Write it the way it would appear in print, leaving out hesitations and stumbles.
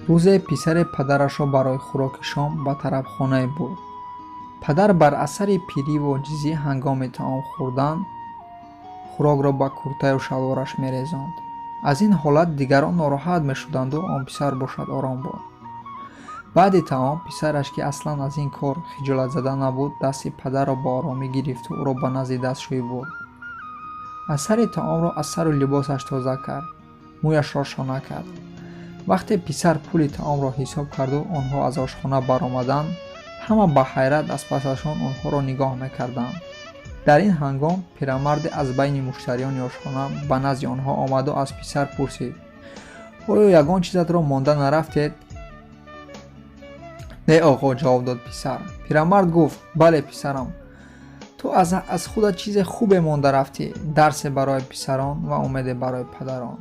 Рӯзе писаре падарашро барои хӯроки шом ба тарабхонае бурд. Падар бар асари пириву оҷизӣ ҳангоми таом хӯрдан хӯрокро ба куртаю шалвораш мерезонд. Аз ин ҳолат дигарон нороҳат мешуданду он писар бошад, ором буд. Баъди таом писараш, ки аслан аз ин кор хиҷолатзада набуд, дасти падарро ба оромӣ гирифту ӯро ба назди дастшӯӣ бурд. Асари таомро аз сару либосаш тоза кард, мӯяшро шона кард. Вақте писар пули таомро ҳисоб карду онҳо аз ошхона баромаданд, ҳама ба ҳайрат аз пасашон онҳоро нигоҳ мекарданд. Дар ин ҳангом пирамарде аз байни муштариёни ошхона ба назди онҳо омаду аз писар пурсид: «Оё ягон чизатро монда нарафтед?» «Не, оғо», ҷавоб дод писар. Пирамард гуфт: «Бале, писарам, ту аз худат чизе хубе монда рафтӣ, дарсе барои писарон ва умеде барои падарон».